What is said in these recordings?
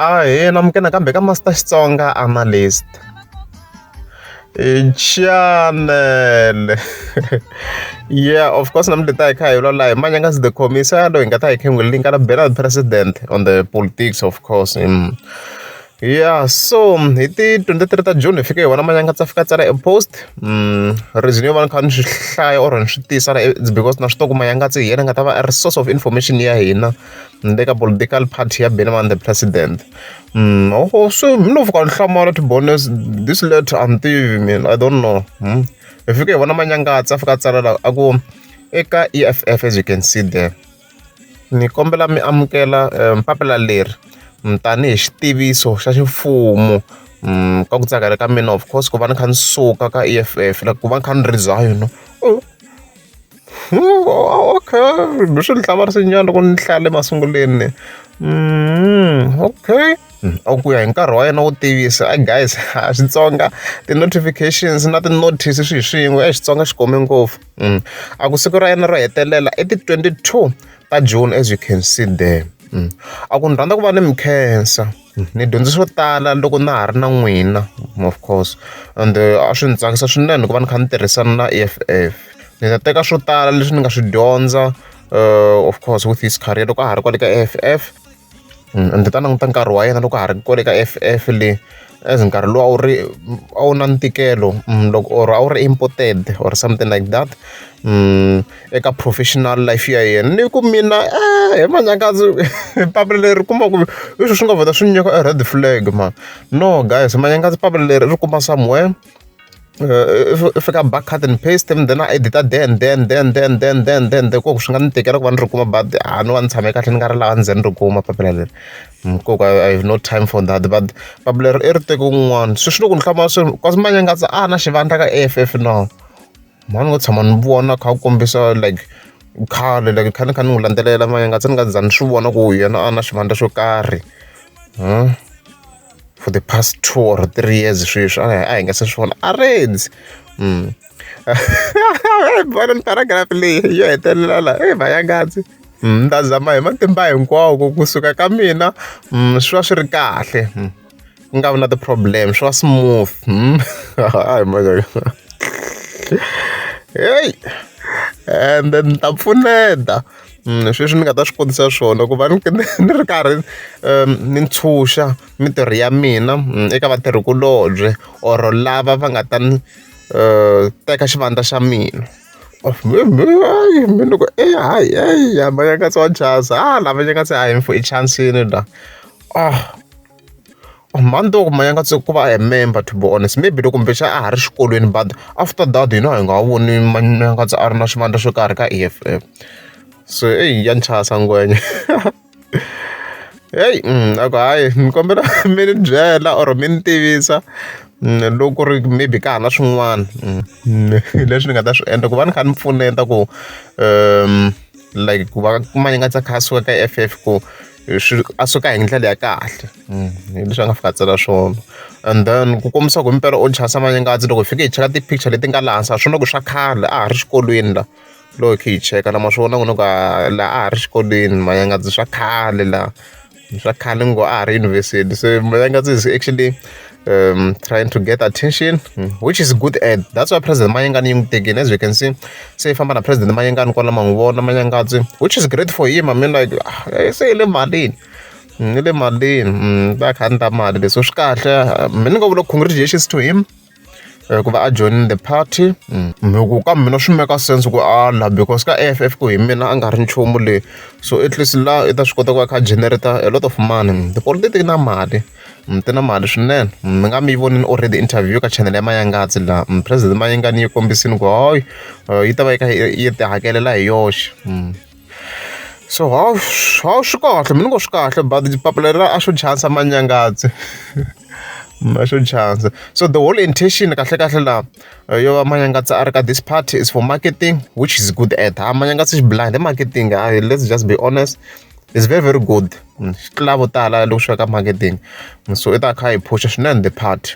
Ahee, namukela nakambe ka Master Xitsonga Analyst channel. Yeah, of course namuntlha hi ta hi kha hi vulavula hi Manyangazi the Commissar loyi hi nga ta hi kha hi n'wi linka na Benard President on the politics, of course. Yeah, so hi ti 23 ta June hi fike hi vona Manyangatsi a fika a tsala e post. Reason yo va ni kha ni swi hlaya or ni swi tisa la, it's because na swi tiva ku Manyangatsi hi yena a nga ta va a ri source of information ya hina le ka political party ya Benny the President. Oh, so mi no fika ni hlamala, to be honest, this letter a ni tivi mina, I don't know. Hi fike hi vona Manyangatsi a fika a tsala la a ku eka EFF, as you can see there, ni kombela mi amukela papila leri tanihi xitiviso xa ximfumo ka ku tsakela ka mina, of course, ku va ni kha ni suka ka EFF, like ku va ni kha ni resign. Oh, okay, swi ni hlamarise nyana loko ni hlaya le masunguleni. Okay, ku ya hi nkarhi wa yena wo tivisa. A guys, a Xitsonga ti-notifications na ti-notice swi hi swin'we, e Xitsonga xi kome ngopfu. A ku siku ra yena ro hetelela i ti-22 ta June, as you can see there. A ku ni rhandza ku va ni mi khensa, ni dyondze swo tala loko na ha ri na n'wina, of course, and a swi ni tsakisa swinene ku va ni kha ni tirhisana na EFF. Ni ta teka swo tala leswi ni nga swi dyondza, of course, with his career loko a ha ri kwale ka EFF, and ta languta nkarhi wa yena loko a ha ri kwale ka EFF le, as nkarhi lowu a wu ri a wu na ntikelo loko or a wu ri important or something like that eka professional life ya yena. Ni ku mina he Manyangatsi, papila leri kuma ku i swilo swi nga vheta swi nyika a red flag man. No guys, Manyangatsi papila leri ri kuma somewhere, i fika ba cut and paste and then a edita, then then then then then then then then ku swi nga ni tikela ku va ni ri kuma, but a ni va ni tshame kahle ni nga ri laha ni ze ni ri kuma papila leri. Ku I have no time for that, but papila leri i ri teke kun'wana. Sweswi loko ni hlamala sweswi, kasi Manyangatsi a na xivandla ka EFF na mhani ngo tshama ni vona kha ku kombisa like khale, like khale ni kha ni n'wi landzelela Manyangatsi, ni nga za ni swi vona ku yena a na xivandla xo karhi for the past 2 or 3 years. Sweswi a hi nga se swi vona a rendzi. Vona ni paragraph leyi yo hetelela la e Manyangatsi, ni ta zama hi matimba hinkwawo ku kusuka ka mina swi va swi ri kahle, ku nga vi na ti-problem, swi va smooth. Hayi mhaka hey, and then ni ta pfuneta sweswi ni nga ta swi kotisa swona ku va ni ni ri karhi ni ntshunxa mintirho ya mina eka vatirhikulobye or lava va nga ta ni teka xivandla xa mina. Mi ni ku e hayi hayi ya Manyangatsi wa chance a la Manyangatsi a hi i chansini la. Ah, mhani to ku Manyangatsi ku va a hi member, to be honest, maybe loko kumbexana a ha ri xikolweni, but after that hina hi nga ha voni Manyangatsi a ri na xivandla xo karhi ka EFF. So eyi ya ni chasa ngwenya. Heyi, a ku hayi, ni kombela mi ni byela or mi ni tivisa loko ku ri maybe ka ha na swin'wana leswi ni nga ta swi endla ku va ni kha ni pfuneta ku like ku va Manyangatsi a kha a suka ka EFF, ku swi a suka hi ndlela ya kahle. Hi leswi a nga fika a tsala swona, and then ku kombisa ku himpela u chasa Manyangatsi, loko hi fike hi cheka ti-picture leti nga laha hansi, a swi na ku swa khale a ha ri xikolweni la. Loko hi kha hi cheka la, ma swi vona ku ku la a ha ri xikolweni Manyangatsi, swa khale la, swa khale ngo a ha ri university. So Manyangatsi is actually trying to get attention, which is good at that's why President Mayengani yi n'wi tekile. As you can see, se yi famba na President Mayengani kwala, ma n'wi vona Manyangatsi, which is great for him. I mean, like, se yi le malini, yi le malini, ta kha ni ta mali leswi swi kahle. Mina ni nga vula congratulations to him ku va a join the party. Hi ku ka mina swi make sense ku ala, because ka EFF ku hi mina a nga ri nchumu le, so at least la i ta swi kota ku va kha a generate a lot of money. Tipolotiki ti na mali, ti na mali swinene. Mi nga mi yi vonini already interview ka channel ya Mayangatsi la President Mayengani yi kombisini ku hayi, yi ta va yi kha yi ti hakelela hi yoxe. So ha ha swi kahle, mina ni ngo swi kahle, but papila leri a xo chansa Manyangatsi, a xo chansa. So the whole intention kahle kahle la yo va Manyangatsi a ri ka this party is for marketing, which is good at. Ha Manyangatsi xi blind marketing, let's just be honest, is very very good, xi tlula vo tala loko swi ya ka marketing. So i ta kha hi phusha swinene the party.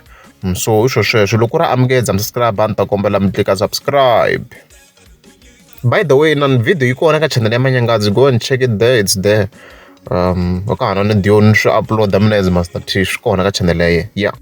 So i swo sweswo loko ku ri amukeza mi subscribe, a ni ta kombela mi tlika subscribe. By the way, na video yi kona ka channel ya Manyangatsi, go and check it there, it's there. Ka ha na ni swi upload-a mina as Master T, swi kona ka channel ya yena ya.